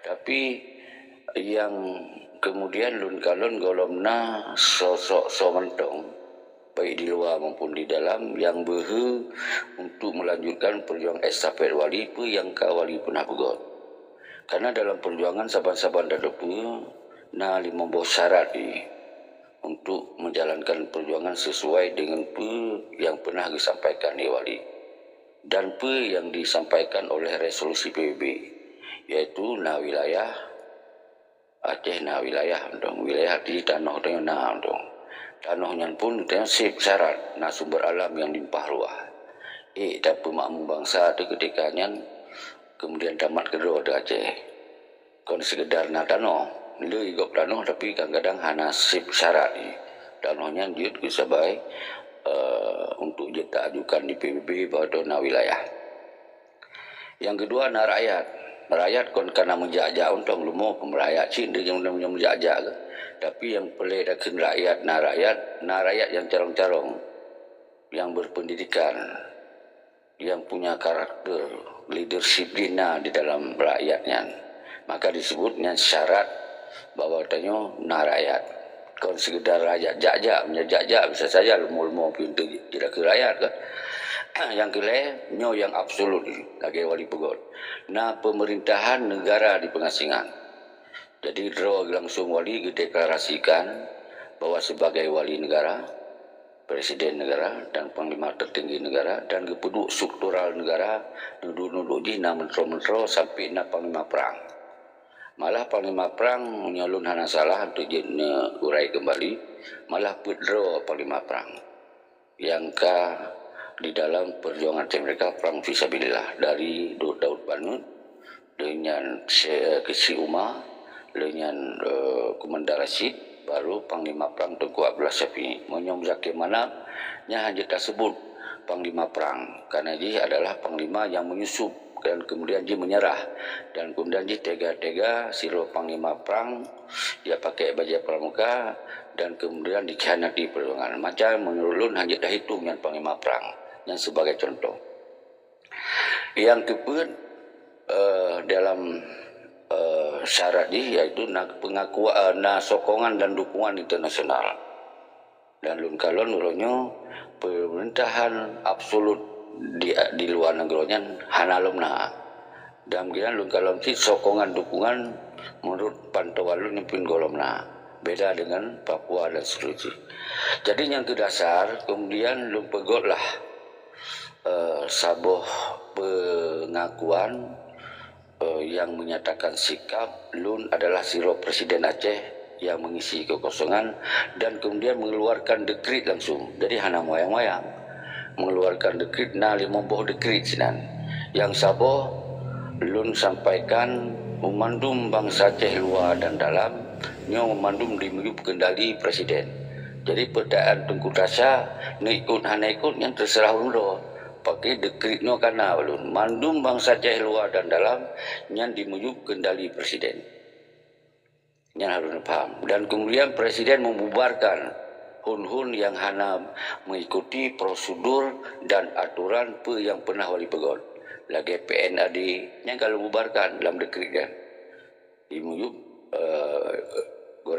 Tapi nyang kemudian lôn kalon gohlom na sosok soe mantong, baik di luwa maupun di dalam, nyang beuhe untuk melanjutkan perjuangan estafet wali peue nyang ka wali peunah peugöt. Karena dalam perjuangan saban-saban tateupeue na limong boh syarat jih untuk menjalankan perjuangan sesuai dengan peue nyang peunah geusampaikan lé wali dan peue nyang disampaikan oleh resolusi P B B, yaitu na wilayah Aceh, na wilayah mantong, wilayah di tanoh tanyoe na mantong. Tanoh nyan pun tanyoe seb syarat na sumber alam nyang limpah ruah. Ék tapeumakmu bansa teuh keutika nyan, kemudian tamat keudroe teuh Aceh. Kon sekedar na tanoh, le gob tanoh tapi kadang-kadang hana seb syarat jih. Tanoh nyan jeuet keu sabai, eh, untuk jeuet taajukan di P B B bahwa droe na wilayah. Nyang keudua na rakyat. Rakyat kon kana meujak-jak untông leumo peumeurakyat cit deh nyang meujak-jak keuh. Tapi nyang peureulée takheun rakyat na rakyat, na rakyat nyang carông-carông, nyang berpendidikan, nyang punya karakter leadership jih na di dalam rakyat nyan. Maka disebut nyan syarat bahwa tanyoe na rakyat. Kon sekedar rakyat jak-jak, meunyoe jak-jak bisa saja leumo-leumo pintoe jidakeu rakyat kan. Nyang keulhée, nyoe nyang absolut lagée wali peugöt. Na pemerintahan negara di pengasingan. Jadi droe langsung wali geudeklarasikan bahwa sebagai wali negara, presiden negara dan panglima tertinggi negara dan geupeuduek struktural negara neuduek-neuduek jih na mentro-mentro sampai na panglima perang. Malah panglima prang, meunyoe lôn hana salah, untuk jeuet neuurai keumbali, malah peuet droe panglima prang nyang ka di dalam perjuangan Aceh Merdeka, prang fisabilillah, dari Daud Panut, lheueh nyan Keuchik Uma, lheueh nyan, eh, Komandan Rashid, baru panglima prang Teungku Abdullah Syafi'i. Meunyoe Muzakir Manaf, nyan hana jeuet taseubut panglima prang, karena jih adalah panglima nyang menyusup dan kemudian jih menyerah, dan kemudian jih tega-tega sidroe panglima prang, jak pakai bajée pramuka, dan kemudian dikhianati perjuangan. Macam menurut lôn hana jeuet tahitong nyan panglima prang. Nyan sebagai contoh. Nyang keupeuet, eh, dalam, eh, syarat jih yaitu na pengakuan, eh, na sokongan dan dukungan internasional. Dan lôn kalon uroe nyoe pemerintahan absolut di, di luwa nanggroe nyan hana lom na. Dan meukinan lôn kalon cit sokongan dukungan menurut pantauan lôn nyang pih gohlom na. Beda dengan Papua dan seterusnya. Jadi nyang keu dasar kemudian lôn peugöt lah, eh, saboh pengakuan eh, yang menyatakan sikap lôn adalah sidroe presiden Aceh yang mengisi kekosongan dan kemudian mengeluarkan dekrit langsung. Jadi hana meuyang-meuyang. Mengeluarkan dekrit, na limong boh dekrit sinan. Nyang saboh lôn sampaikan, meumandum bansa Aceh luwa dan dalam, nyoe meumandum di miyueb keundali presiden. Jadi peukataan Teungku Tasha, neuikot hana ikot nyan teuseurah ulôn droe. Pakai dekrit nyoe ka na ulôn. Mandum bansa Aceh luwa dan dalam nyan di miyueb keundali presiden. Nyan harôh neupaham. Dan kemudian presiden membubarkan hun-hun nyang hana mengikuti prosedur dan aturan peue nyang peunah wali peugöt. Lagée P N A D, nyan ka lôn bubarkan lam dekrit nyan. Di miyueb, eh,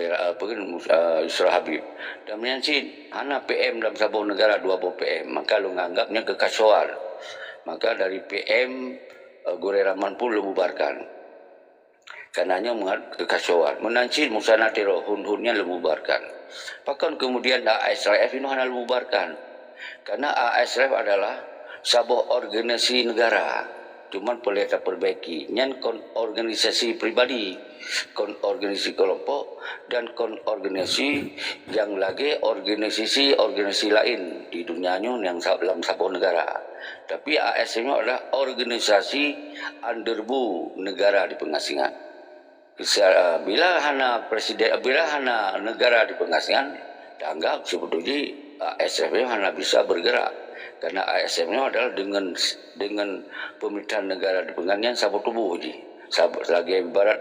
Apa kan, Mus-, eh, Yusra Habib. Dan meunyan cit hana P M dalam saboh negara dua boh P M, maka lôn anggap nyan keukasoan. Maka dari P M, eh, Gurée Rahman pun lôn bubarkan. Karena nyoe meuhat keukasoan. Meunan cit Musa Natiro, Hun-Hun nyan lôn bubarkan. Pakon kemudian A S R F inoe hana lôn bubarkan? Karena A S R F adalah saboh organisasi negara. Cuman peureulée tapeurbaiki. Nyan kon organisasi pribadi, kon organisasi kelompok, dan kon organisasi nyang lagée organisasi-organisasi laén di dunia nyoe nyang sa-, lam saboh negara. Tapi A S R F nyoe adalah organisasi underbu negara di pengasingan. Bisa, bila hana presiden, bila hana negara di pengasingan, dianggap sebetulnya A S R F hana bisa bergerak. Karena A S R F adalah dengan, dengan pemerintahan negara di pengasingan saboh tuboh ji. Sab-, lagée ibarat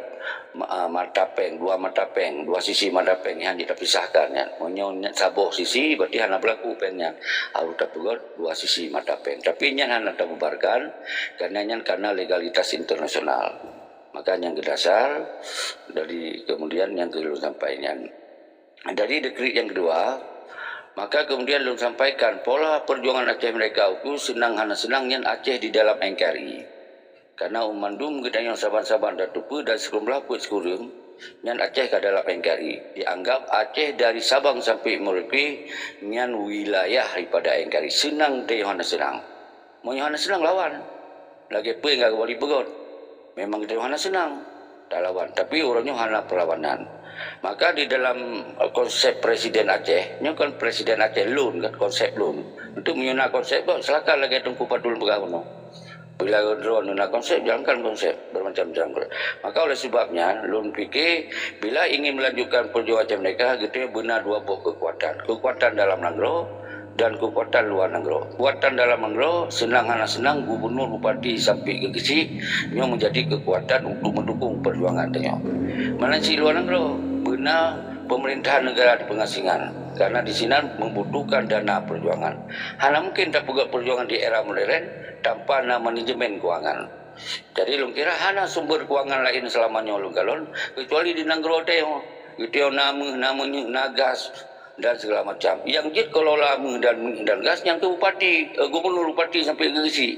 ma-, mata péng, dua mata péng, dua sisi mata péng nyan jitapisahkan nyan. Meunyoe nyan saboh sisi, berarti hana berlaku péng nyan. Harus tapeugét dua sisi mata péng. Tapi nyan hana tabubarkan, karena nyan karena legalitas internasional. Maka nyang keudasar dari kemudian nyang keu lôn sampai nyan. Dari dekrit nyang keudua, maka kemudian lôn sampaikan pola perjuangan Aceh Merdeka uku seunang hana seunang nyan Aceh di dalam N K R I. Karena mandum geutanyoe saban-saban tateupeue dan seukeumlah peuet sikureueng nyan Aceh ka dalam N K R I. Dianggap Aceh dari Sabang sampai Merauke nyan wilayah daripada N K R I. Seunang tanyoe hana seunang. Meunyoe hana seunang lawan, lagée peue nyang ka Wali peugét. Memang geutanyoe hana seunang talawan, tapi uroe nyoe hana perlawanan. Maka di dalam, eh, konsep Presiden Aceh, nyoe kan Presiden Aceh lôn kan, konsep lôn. Untuk meunyoe na konsep, bah, silakan lagée Teungku Fadul peugah bunoe. Bila droeneuh na konsep, jalankan konsep, bermacam-macam konsep. Maka oleh sebab nyan, lôn pike, bila ingin melanjutkan perjuangan Aceh Merdeka, geutanyoe beuna dua boh kekuatan. Kekuatan dalam nanggroe dan kekuatan luwa nanggroe. Kekuatan dalam nanggroe, seunang hana seunang, gubunur, bupati sampai keu geuchik, nyoe menjadi kekuatan untuk mendukung perjuangan tanyoe. Meunan cit luwa nanggroe, beuna pemerintahan negara di pengasingan, karena di sinan membutuhkan dana perjuangan. Hana mungkin tapeugét perjuangan di era modern tanpa na manajemen keuangan. Jadi, lôn kira hana sumber keuangan laén seulama nyoe lôn kalon, kecuali di nanggroe tanyoe. Geutanyoe na méuh, na minyeuk, na gas, dan segala macam. Nyang jeuet kelola méuh dan minyeuk dan gas nyan keu bupati, eh, gubunur, bupati sampai keu geuchik.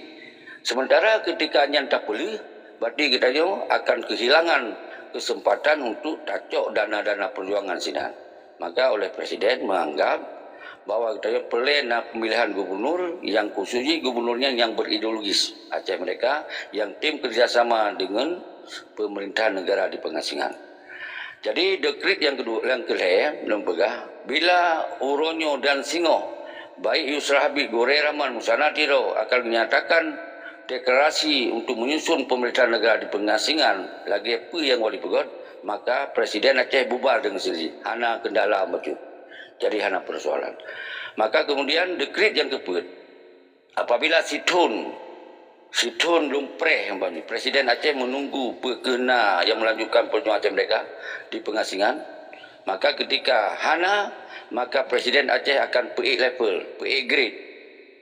Sementara ketika nyan tapeuleueh, berarti geutanyoe akan kehilangan kesempatan untuk tacok dana-dana perjuangan sinan. Maka oleh Presiden menganggap bahwa geutanyoe peureulée na pemilihan gubunur nyang khusus jih gubunur nyan nyang berideologis Aceh Merdeka, nyang tim kerjasama dengan pemerintahan negara di pengasingan. Jadi, dekrit nyang keudua, nyang keulhée, lôn peugah, bila uroe nyoe dan singoh, baik Yusra Habib, Gurée Rahman, Musa Natiro akan menyatakan deklarasi untuk menyusun pemerintahan negara di pengasingan, lagée peue nyang Wali peugét, maka Presiden Aceh bubar dengan sendiri, hana kendala bacut. Jadi, hana persoalan. Maka kemudian dekrit nyang keupeuet, apabila sithon, sithon lôn preh umpamanya, Presiden Aceh menunggu peue keuh na nyang melanjutkan perjuangan Aceh Merdeka di pengasingan, maka ketika hana, maka Presiden Aceh akan peuék level, peuék grade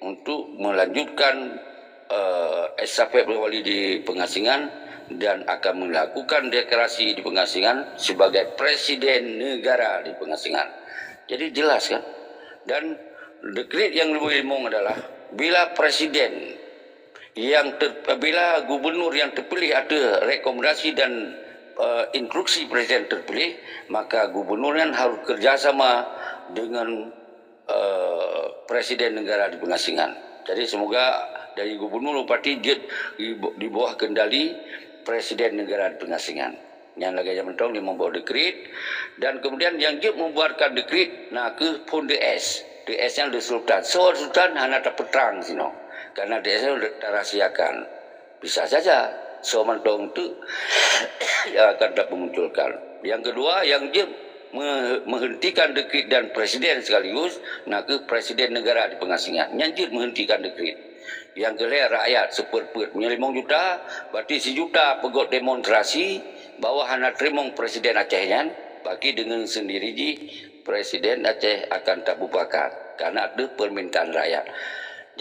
untuk melanjutkan, eh, estafet Wali di pengasingan dan akan melakukan deklarasi di pengasingan sebagai Presiden Negara di pengasingan. Jadi, jelas kan? Dan dekrit nyang leubeh limong adalah bila Presiden yang ter-, bila gubunur yang terpilih ateueh rekomendasi dan, eh, instruksi Presiden terpilih, maka gubunur nyan harus kerjasama dengan, eh, Presiden Negara di pengasingan. Jadi, semoga dari gubunur, bupati jeuet di, di bawah kendali Presiden Negara di pengasingan. Nyan lagée nyan mantong limong boh dekrit. Dan kemudian nyang jeuet membuarkan dekrit na kheueh phon D S. D S nyan di Sultan. Soe Sultan hana tapeutrang sinoe. Karena D S nyan tarahasiakan. Bisa saja soe mantong tu yang akan tapemunculkan. Yang kedua, yang jeuet me-, menghentikan dekrit dan presiden sekaligus na kheueh Presiden Negara di pengasingan. Nyan jeuet menghentikan dekrit. Nyang keulhée rakyat seupeureuet, meunyoe limong juta, berarti sijuta peugét demonstrasi bahwa hana teurimong Presiden Aceh nyan, bagi deungon sendiri jih Presiden Aceh akan tabubarkan, karena deuh permintaan rakyat.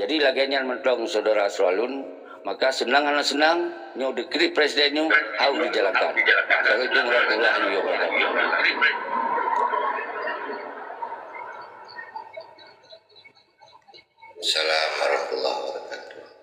Jadi lagée nyan mantong syedara seuralun, maka seunang hana seunang, nyoe dekrit Presiden nyoe harôh dijalankan. Assalamualaikum warahmatullahi wabarakatuh. Assalamualaikum warahmatullahi wabarakatuh.